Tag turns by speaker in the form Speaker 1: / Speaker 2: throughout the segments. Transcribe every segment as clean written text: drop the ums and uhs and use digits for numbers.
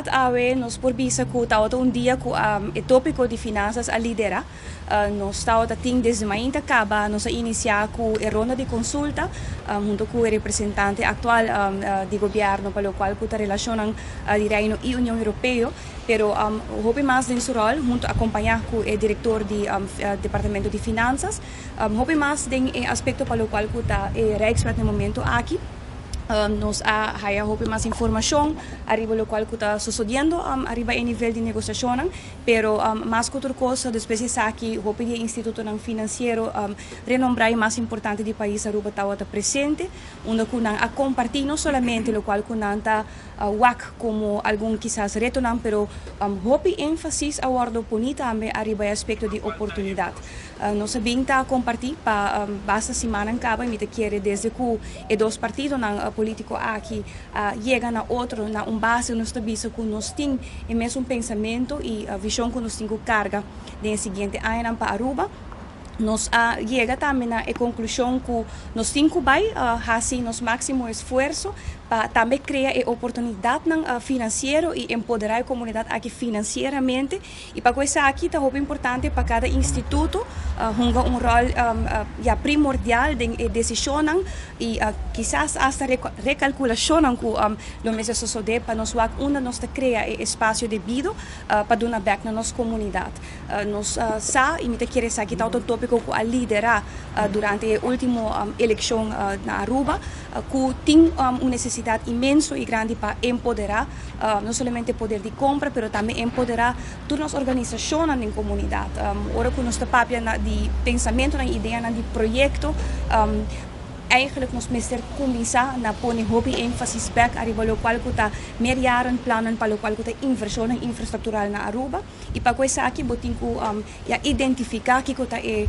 Speaker 1: Berdad, awe nos por bisa cu tabata un dia cu e topico di finanzas a lidera. Nos tabata tin desde mainta caba, nos a inicia cu e ronda di consulta hunto cu e representante actual di gobierno pa locual cu ta relacionnan di Reino y Union Europeo, pero hopi mas den su rol hunto acompaña cu e director di Departamento di Finanzas, hopi mas den e aspecto pa locual cu ta e Rijkswet na e momento aki. Nos a haya hopi mas informacion ariba locual cu ta sosodiendo ariba e nivel di negociacionnan, pero mas cu tur cosa despues di esaki hopi di e institutonan financiero renombra y mas importante di pais Aruba tawata presente, unda cu nan a comparti no solamente locual cu nan ta wak como algun kisas retonan, pero hopi enfasis a wordo poni tambe ariba e aspecto di oportunidad. Nos a bin ta comparti pa basta simannan caba y mi ta kere desde cu e dos partidonan politico aki a yega na otro na un base nos ta bisa cu nos tin e mesun pensamento y vision cu nos tin cu carga den e siguiente añanan pa Aruba. Nos a yega tambe na e conclusion cu nos tin cu bay haci nos maximo esfuerzo pa tambe crea e oportunidadnan financiero y empodera e comunidad aki financieramente. Y pa cu esaki ta hopi importante pa cada instituto hunga un rol ya primordial den e decisionnan y kisas hasta recalculacionnan cu lo mester sosode pa nos wak unda nos ta crea e espacio debido pa duna bek na nos comunidad. Nos sa y mi ta kere esaki ta otro topico cu a lidera durante e ultimo eleccion na Aruba cu tin un necesidad inmenso y grandi pa empodera no solamente poder di compra pero tambe empodera tur nos organisacionnan den comunidad. Ora cu nos ta papia di pensamentonan y ideanan di proyecto, eigenlijk nos mester cuminsa na pone hopi enfasis bek ariba locual cu ta meerjarenplannen pa locual cu ta inversionnan infrastructural na Aruba y pa cu esaki bo tin cu ya identifica kico ta e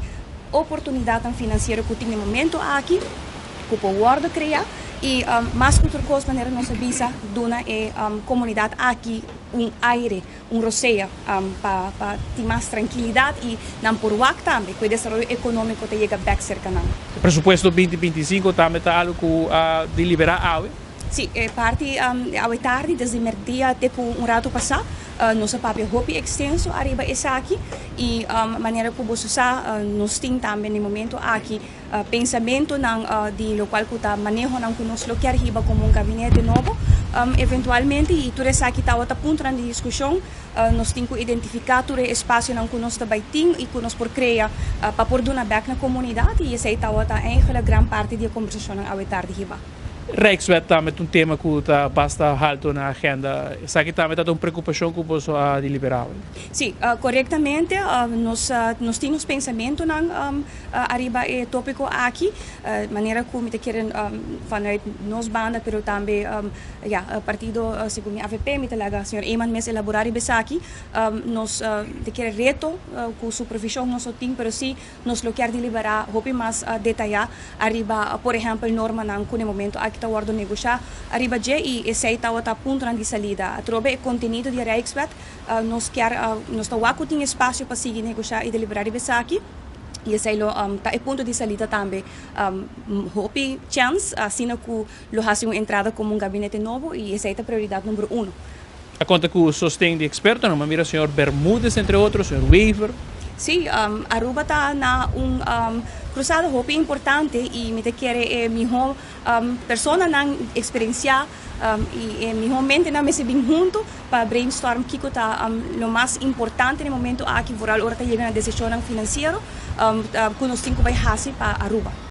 Speaker 1: oportunidadnan financiero cu tin na e momento aki cu por wordo crea y mas cu tur cos manera nos a bisa duna e comunidad aki un aire, un rosea pa tin mas trankilidad y nan por wak tambe cu e desaroyo economico ta yega bek cerca nan.
Speaker 2: E presupuesto 2025 tambe ta algo cu a delibera awe?
Speaker 1: Si, e parti awe tardi desde merdia te cu un rato pasa nos a papia hopi extenso ariba esaki y manera cu boso sa nos tin tambe na e momento aki pensamentonan di locual cu ta manehonan cu nos lo kier hiba como un gabinete nobo eventualmente y tur esaki tabata puntonan di discusion. Nos tin cu identifica tur e espacionan cu nos ta bay tin y cu nos por crea pa por duna bek na comunidad y esey tabata eigenlijk gran parti di e conversacionnan awe tardi hiba.
Speaker 2: Rijkswet tambe ta un tema cu ta basta halto na agenda. Esaki tambe ta un preocupacion cu boso a delibera awe?
Speaker 1: Si, corectamente. Nos nos tin nos pensamentonan ariba e topico aki. Manera cu mi ta kere vanuit nos banda pero tambe ya partido segun mi avp mi ta laga señor Eman mes elabora riba esaki. Nos ta kere reto cu supervision nos lo tin pero si nos lo kier delibera hopi mas detaya ariba por ehempel normanan cu na e momento aki ta wordo negosha ariba dje y esey tawata puntonan di salida. Atrobe e contenido di e Rijkswet nos kier nos ta wak cu tin espacio pa sigui negosha y delibera riba esaki y esey lo ta e punto di salida tambe. Hopi chens asina cu lo haci un entrada como un gabinete nobo y esey ta prioridad number uno.
Speaker 2: A konta ku sosten di ekspertonan, m'a mira señor Bermudez entre otro, señor Wever.
Speaker 1: Sí, Aruba ta na un cruzada hopi importante y mi ta kere e miho personanan experiencia y e miho mentenan mester bin hunto pa brainstorm kico ta lo mas importante na e momento aki, vooral ora ta yega na decisionnan financiero cu nos tin cu bay haci pa Aruba.